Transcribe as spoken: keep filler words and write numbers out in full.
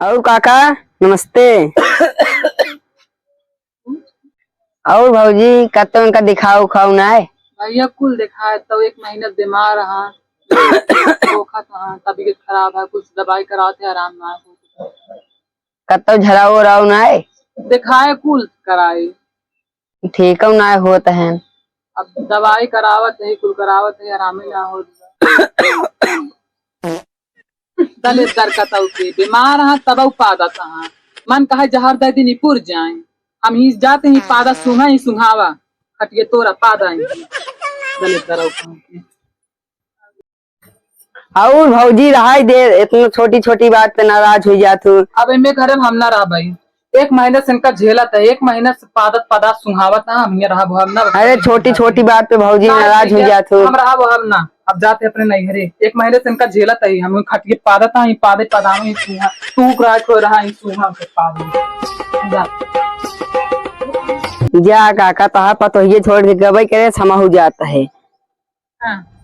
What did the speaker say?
और काका, नमस्ते। और भौजी, कत्तो इनका दिखाओ उखाओ ना है? भैया, कुल देखाए, तउ एक महीना बीमार रहा, धोखा था, तबीयत खराब है, कुछ दवाई कराते, आराम ना हो। कत्तो झराओ उराओ ना है? देखाए, कुल कराए। ठीक ना होत है। अब दवाई करावत है, कुल करावत है, आरामे ना होत बा। दलिद्दर कतौ के बीमार हाँ, तबौ पादत हाँ। मन कहे जहर दे दिन पुर जाए। हम ही जाते ही पादा सूंघा ही सुंघावा। खटिए तोरा पादा ही। दलिद्दर कतौ के। और भौजी रहाई दे, इतना छोटी छोटी बात पे नाराज हो जात हो। अब एमे घरे में हम ना रहबई। एक महीना से इनका झेलत है, एक महीना से पादत पादा सुंघावत है, हम यहाँ रहब हम ना। अरे छोटी छोटी बात पे भौजी ना नाराज हो भैया, जात हो। हम रहब हम ना, अब जाते अपने नैहरे। एक महीने से इनका झेलत है, हम खटिए पादत है, पादे पादावे ही सुहा, तू उकरा खो रहा है सुहा के पादे। जा। जा काका, तहा पतोहिए छोड़ के गबई करे, समा हो जात है। हाँ।